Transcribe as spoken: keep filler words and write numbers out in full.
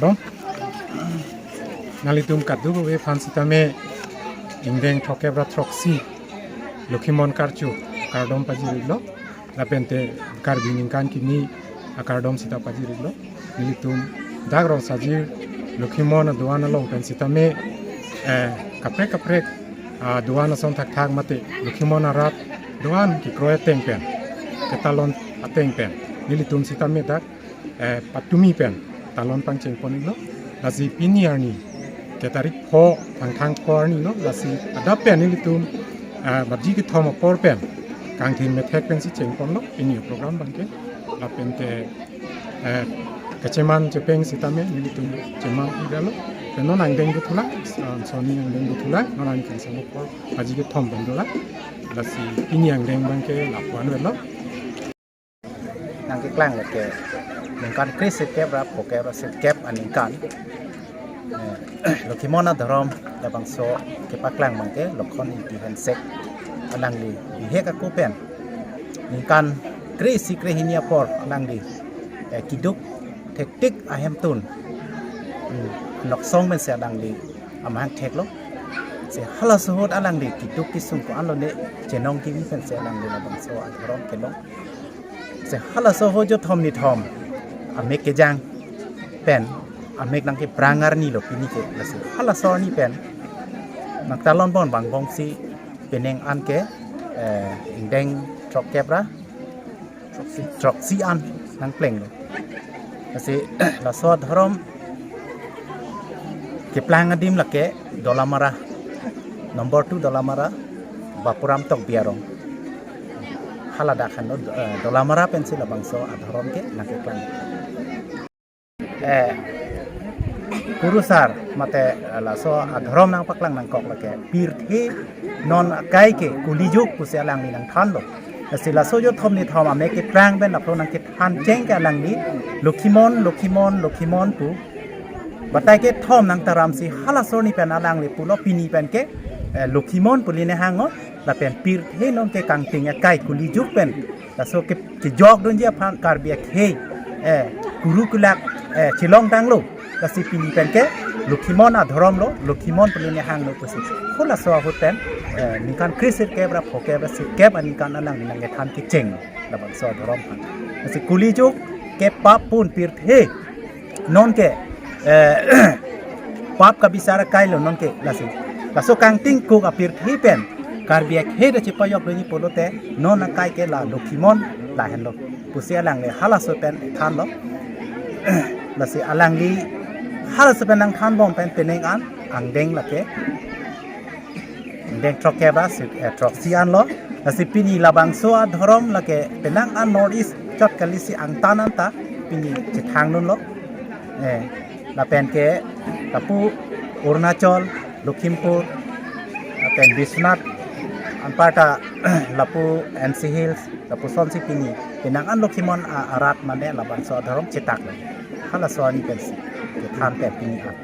Dong. Nanglitum kadokave aphan sitame ingdeng throkkep ra throksi Lokhimon karcho akardom pajir-iklo. Lapente Karbi ningkan kimi akardom sita pajir-iklo. Nelitum dak Rongsajir Lokhimon adoan along pen sitame, eh, kaprek kaprek adoan ason thakthak mate Lokhimon arat doan kekroi ateng pen, ketalon ateng pen nelitum sitame dak, eh, patumi pen talon pangcheng pon-iklo. Lasi pini arni ke tarik pho, Thangthang pho arni lo. Lasi adap pen nelitum, eh, baji kethom apor pen kangthir methek pensi cheng ponlo pini program abangke. Lapente, eh, kacheman chepeng sitame nelitum cheman-iklo. Pen non angdeng dothulang, ah, soni angdeng dothulang, non ani kangsam apor baji kethom pen dolang. Lasi pini angdeng abangke lapu-an avelo. Nangkeklang lake ningkan kre sirkep ra phokep ra sirkep aningkan, eh, Lokhimon adhorom labangso kepaklang abangke Lokhon Ingti Hensek, alangli bihek ako pen ningkan kre isi kre hini apor alangli, eh, keduk thektik ahemtun, hmm, noksong pensi alangli amahang theklo. Si halaso ahut alangli keduk kesung ko-an lone chenong kevi pensi alangli labangso adhorom kelong. Si halaso ahut jothom nithom amek kejang pen amek nangkeprang arni lo pini ke. Lasi halaso arni pen nangtalon pon vangbomsi penang an ke, eh, ingdeng throkkep ra throksi an nangplenglo. Lasi laso adhorom keplang adim lake Dolamara, number two Dolamara, Bapuram Tokbi arong. Haladak henlo, eh, Dolamara pensi labangso adhorom ke nangkeklang. Eh, kurusar mate, eh, laso adhorom nangpaklang nangkok lake pirthe non akai ke kuli juk pusi alangli nangthanlo. Lasi laso jothom nithom amek keprang pen lapu nangkethan cheng ke alangli Lokhimon, Lokhimon, Lokhimon pu batai kethom nangtaramsi halaso arni pen alangli pulo pini pen ke, eh, Lokhimon pu lene hanglo. Lapen pirthe non ke kangting akai kuli juk pen laso ke, kejok dunji aphan Karbi akhei, eh, kuru kulak, eh, chelongtanglo. Lasi pini pen ke Lokhimon adhorom lo, Lokhimon pu lene hanglo pusi. Halaso ahut pen, eh, ningkan kre sirkep ra phokep ra sirkep aningkan alangli nangkethan kecheng labangso adhorom aphan. Lasi kuli juk ke pap pun pirthe non ke, eh, pap kabisar akai lo non ke. Lasi laso kangtingkuk apirthe pen Karbi akhei ta chepajok dunji pulote non akai ke la Lokhimon lahenlo pusi alangli halaso pen thanlo. Lasi alangli halaso pen nangthanbom pen penang an angdeng lake ingdeng throkkep ra si, eh, throksi an lo. Lasi pini labangso adhorom lake penang an North East chot kalisi angtan anta pini chethangdunlo. Eh, lapen ke lapu Arunachal, Lakhimpur, lapen Biswanath, anparta lapu N C Hills, lapusonsi pini penang an Lokhimon a-, arat mane labangso adhorom chetaklo. Halaso arni pensi kethan pen pini an.